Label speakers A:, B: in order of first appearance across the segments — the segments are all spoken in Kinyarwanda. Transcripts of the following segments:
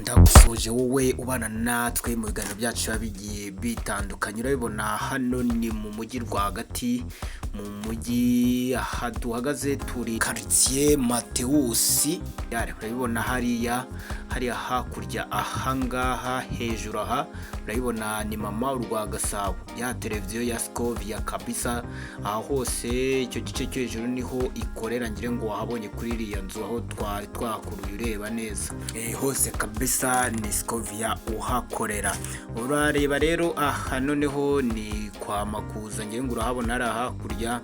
A: Ndagusoje wowe ubana natwe mu biganiro byacu biba bigiye bitandukanye. Urabibona, hano ni mu mujyi rwagati, mu mujyi. Aha duhagaze turi karitsiye Matewusi. Urabibona hariya, hariya hakurya, ahangaha hejuru aha urabibona ni Mama Urwa Gasabo, ya televiziyo ya Scovia kabisa. Aha hose icyo gice cyo hejuru niho ikorera. Ngire ngo wahabonye kuri iriya nzu aho twari twakuruye, ureba neza. Hose kabisa ni Scovia uhakorera. Urareba rero aha noneho ni kwa Makuza, ngira ngo urahabona hariya hakurya.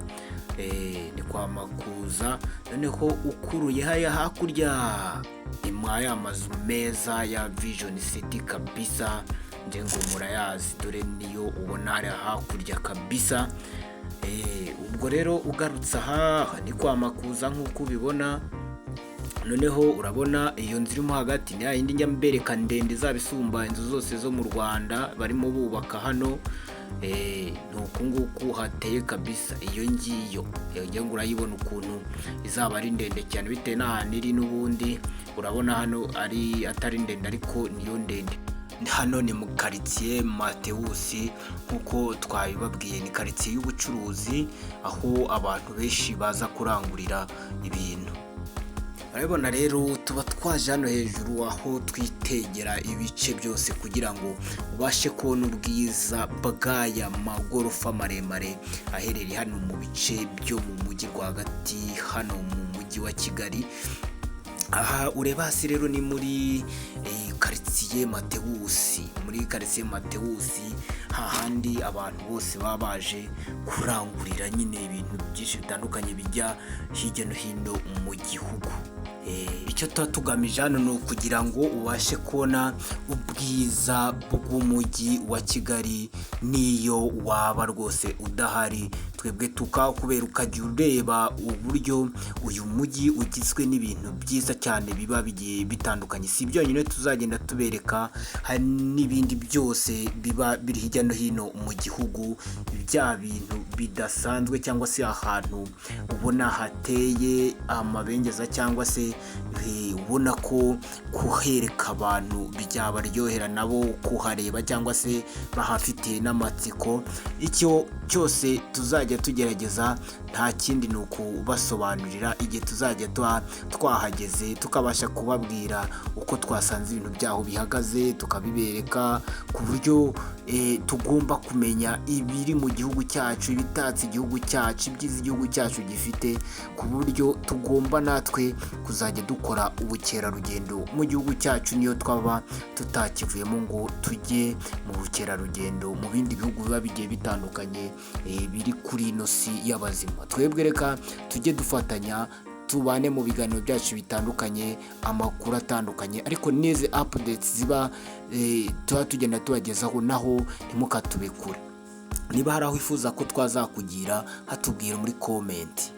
A: Ni kwa Makuza. Noneho ukuruye hariya hakurya ni mwa ya mazu meza ya Vision City kabisa, ngira ngo murayazi. Dore niyo ubona hariya hakurya kabisa. Ubwo rero ugarutse aha ni kwa Makuza nk'uko ubibona. Noneho urabona iyo nzu irimo hagati ni yindi njya mbereka ndende izaba isumba inzu zose zo mu Rwanda barimo bubaka hano. Ni uku nguku hateye kabisa. Iyo ngiyo ngira ngo urayibona ukuntu izaba ari ndende cyane bitewe n'ahantu iri. N'ubundi urabona hano ari atari ndende, ariko niyo ndende. Hano ni mu karitsiye Matewusi nk'uko twabibabwiye, ni karitsiye y'ubucuruzi aho abantu benshi baza kurangurira ibintu. Urabibona rero, tuba twaje hano hejuru aho twitegera ibice byose kugira ngo ubashe kubona ubwiza bw'aya magorofa maremare aherereye hano mu bice byo mu mujyi rwagati, hano mu mujyi wa Kigali. Aha ureba hasi rero ni muri karitsiye Matewusi, muri karitsiye Matewusi hahandi abantu bose baba baje kurangurira nyine ibintu byinshi bitandukanye bijya hirya no hino mu gihugu. Icyo tuba tugamije hano ni ukugira ngo ubashe kubona ubwiza bw'umujyi wa Kigali. N'iyo waba rwose udahari, twebwe tukakubera, ukajya ureba uburyo uyu mujyi ugizwe n'ibintu byiza cyane biba bigiye bitandukanye. Si byonyine tuzagenda tubereka, hari n'ibindi byose biba biri hirya no hino mu gihugu, bya bintu bidasanzwe cyangwa se ahantu ubona hateye amabengeza, cyangwa se ubona ko kuhereka abantu byabaryohera nabo kuhareba, cyangwa se bahafite n'amatsiko. Icyo cyose tuzajya tugerageza nta kindi, ni ukubasobanurira igihe tuzajya tuba twahageze, tukabasha kubabwira uko twasanze ibintu byaho bihagaze, tukabibereka ku buryo tugomba kumenya ibiri mu gihugu cyacu, ibitatse igihugu cyacu, ibyiza igihugu cyacu gifite, ku buryo tugomba natwe kuzajya dukora ubukerarugendo mu gihugu cyacu, niyo twaba tutakivuyemo ngo tujye mu bukerarugendo mu bindi bihugu biba bigiye bitandukanye biri kuri ino si y'abazima. Twebwe reka tujye dufatanya, tubane mu biganiro byacu bitandukanye, amakuru atandukanye, ariko n'izi updates ziba tuba tugenda tubagezaho naho ntimukatube kure. Niba hari aho wifuza ko twazakugira, hatubwira muri comment.